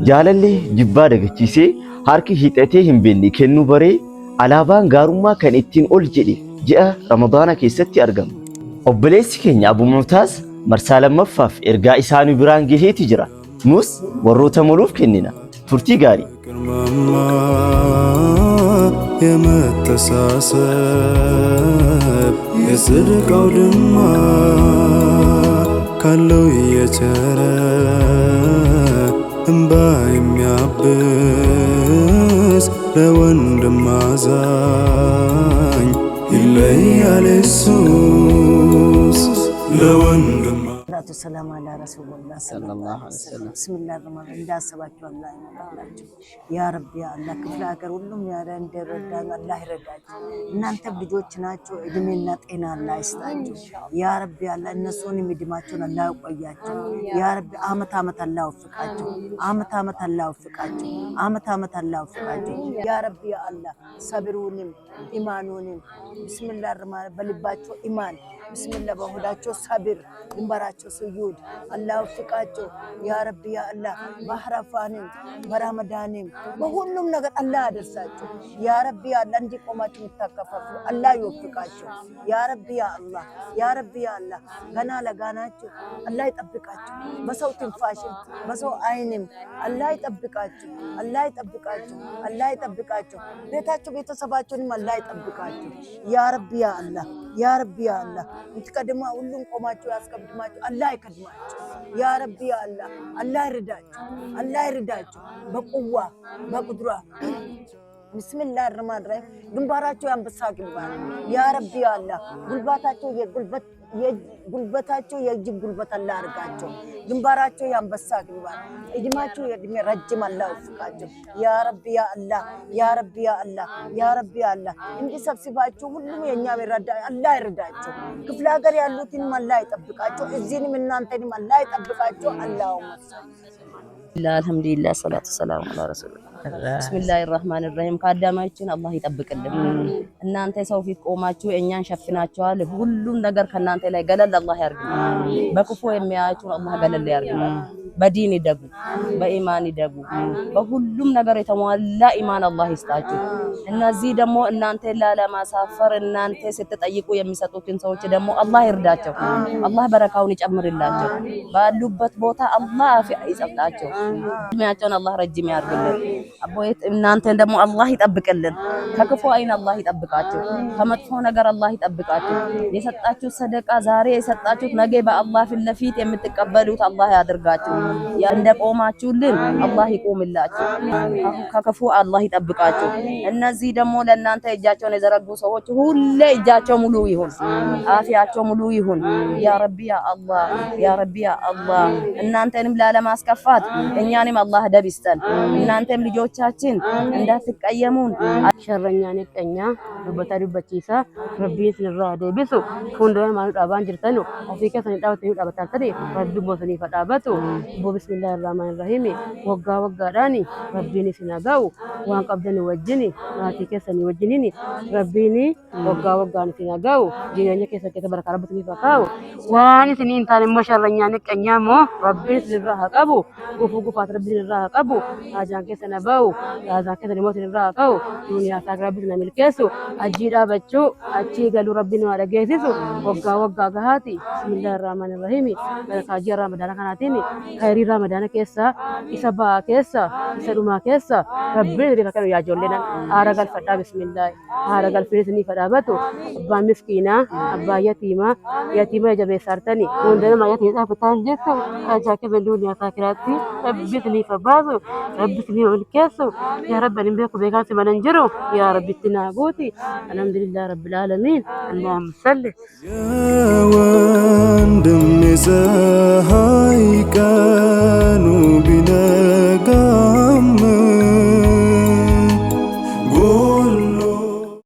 Jaalalli jibbaa dagachiisee harki hiixatee hin beekne kennuu baree alaabaan gaarummaa kan ittiin ol jedhe ji'a Ramadaana keessatti argama. Obboleessi keenya Abu Mu'taaz marsaa lammaffaaf ergaa isaa nu biraan gaheeti jira. Nus warroota moluuf kennina. Turtii gaarii. ግርማማ የመተሳሰብ የጽድቅ አውድማ ካለው እየቸረ እምባ የሚያብስ ለወንድም አዛኝ ይለያል ኢየሱስ ለወንድም ሰላቱ ሰላም አላ ረሱሉላህ ሰለላሁ ዐለይሂ ወሰለም። ብስሚላህ ረህማን እንዳሰባችሁ አላህ ይሞላላችሁ። ያ ረቢ ያ አላህ ክፍለ ሀገር ሁሉም ያለ እንደረዳን አላህ ይረዳችሁ። እናንተም ልጆች ናችሁ፣ እድሜና ጤና አላህ ይስጣችሁ። ያ ረቢ ያ አላህ እነሱንም እድሜያቸውን አላህ ያቆያችሁ። ያ ረቢ አመት አመት አላህ ወፍቃችሁ፣ አመት አመት አላህ ወፍቃችሁ፣ አመት አመት አላህ ወፍቃችሁ። ያ ረቢ ያ አላህ ሰብሩንም ኢማኑንም ብስሚላህ ረህማን በልባቸው ኢማን ብስሚላህ በሆዳቸው ሰብር ግንባራቸው ስዩድ አላህ ወፍቃቸው። ያ ረቢ ያ አላህ በአረፋንም በረመዳንም በሁሉም ነገር አላህ ያደርሳቸው። ያ ረቢ ያ አላህ እንዲቆማችሁ የምታከፋፍሉ አላህ ይወፍቃቸው። ያ ረቢ ያ አላህ ያ ረቢ ያ አላህ ገና ለጋናችሁ አላህ ይጠብቃችሁ። በሰው ትንፋሽም በሰው አይንም አላህ ይጠብቃችሁ። አላህ ይጠብቃችሁ። አላህ ይጠብቃችሁ። ቤታችሁ ቤተሰባችሁንም አላህ ይጠብቃችሁ። ያ ረቢ ያ አላህ ያ ረቢ ያ አላህ እንትቀድማ ሁሉም ቆማችሁ ያስቀድማችሁ አላህ ይቀድማችሁ። ያ ረቢ ያ አላህ አላህ ይርዳችሁ። አላህ ይርዳችሁ በቁዋ በቁድራ ብስሚላህ ረህማን ረሂም። ግንባራቸው የአንበሳ ግንባር ያ ረቢ ያ አላህ ጉልባታቸው የጉልበት ጉልበታቸው የእጅ ጉልበት አላህ አድርጋቸው። ግንባራቸው የአንበሳ ግንባር፣ እድማቸው የእድሜ ረጅም አላህ ወፍቃቸው። ያ ረቢ ያ አላህ ያ ረቢ ያ አላህ ያ ረቢ ያ አላህ እንዲህ ሰብስባችሁ ሁሉም የኛ ይረዳ አላህ ይርዳቸው። ክፍለ ሀገር ያሉትንም አላህ ይጠብቃቸው። እዚህንም እናንተንም አላህ ይጠብቃቸው። አላሁመ አልሐምዱሊላህ ሰላቱ ሰላሙ አላ ረሱሊላህ። ብስሚላሂ ራህማን ራሂም። ከአዳማችን አላህ ይጠብቅልን። እናንተ ሰው ፊት ቆማችሁ እኛን ሸፍናችኋል። ሁሉም ነገር ከእናንተ ላይ ገለል አላህ ያርግልን። በክፉ የሚያያችሁን አላህ ገለል ያርግልን። በዲን ይደጉ፣ በኢማን ይደጉ። በሁሉም ነገር የተሟላ ኢማን አላህ ይስጣችሁ። እነዚህ ደግሞ እናንተ ላለማሳፈር እናንተ ስትጠይቁ የሚሰጡትን ሰዎች ደግሞ አላህ ይርዳቸው። አላህ በረካውን ይጨምርላቸው። ባሉበት ቦታ አላህ አፊያ ይሰጣቸው። እድሜያቸውን አላህ ረጅም ያርግልን። አቦየት እናንተን ደግሞ አላህ ይጠብቅልን። ከክፉ አይን አላህ ይጠብቃችሁ። ከመጥፎ ነገር አላህ ይጠብቃችሁ። የሰጣችሁት ሰደቃ ዛሬ የሰጣችሁት ነገ በአላህ ፊት ለፊት የምትቀበሉት አላህ ያድርጋችሁ። እንደቆማችሁልን አላህ ይቆምላችሁ። ከክፉ አላህ ይጠብቃችሁ። እነዚህ ደግሞ ለእናንተ እጃቸውን የዘረጉ ሰዎች ሁሌ እጃቸው ሙሉ ይሁን፣ አፊያቸው ሙሉ ይሁን። ያ ረቢ ያ አላህ፣ ያ ረቢ ያ አላህ። እናንተንም ላለማስከፋት እኛንም አላህ ደብ ይስጠን። እናንተም ልጆቻችን እንዳትቀየሙን። Sharranyaa neqqanyaa dubbataa dubbachiisaa rabbiin isinirraa deebisu fuuldura maal dhaabaan jirtanu ofii keessanii dhaabatanii dhaabataa ta'e rabbi immoo isiniif haa dhaabatu. Obbo Bismillaahi Rahmaani Rahiim waggaa waggaadhaan rabbiin isin haa ga'u waan qabdan wajjin maatii keessanii wajjiniin rabbiin waggaa waggaan isin haa ga'u jireenya keessan keessa barakaa rabbi isiniif haa kaa'u waan isinii hin taane immoo sharranyaa neqqanyaa immoo rabbiin isinirraa haa qabu gufuu gufaat rabbi isinirraa haa qabu haajaan keessan haa ba'u haajaan keessan immoo isinirraa haa ka'u duuniyaa isaa rabbi isin haa milkeessu ajjii dhaabachuu achii galuu rabbiin nu haa dhageessisu waggaa waggaa gahaati bismillaahi rahmaani rahiim barakaa ji'a ramadaana kanaatiin khayrii ramadaana keessa isa ba'aa keessa isa dhumaa keessa rabbiin isiniif haa kennu yaa ijoollee nan haara galfadhaa bismillaahi haara galfin isiniif haa dhaabatu abbaan miskiinaa abbaan yatiimaa yatiima jabeessaartani hunda nama yatiima dhaabbataan jettu ajaa keessa duuniyaa isaa kiraatti rabbi isiniif haa baasu rabbi isiniif haa milkeessu yaa rabbi ani hin beeku beekaan si malan jiru yaa rabbi itti naa guuti alhamdulillah rabbil aalamiin allahumma salli የወንድሜ ፀሐይ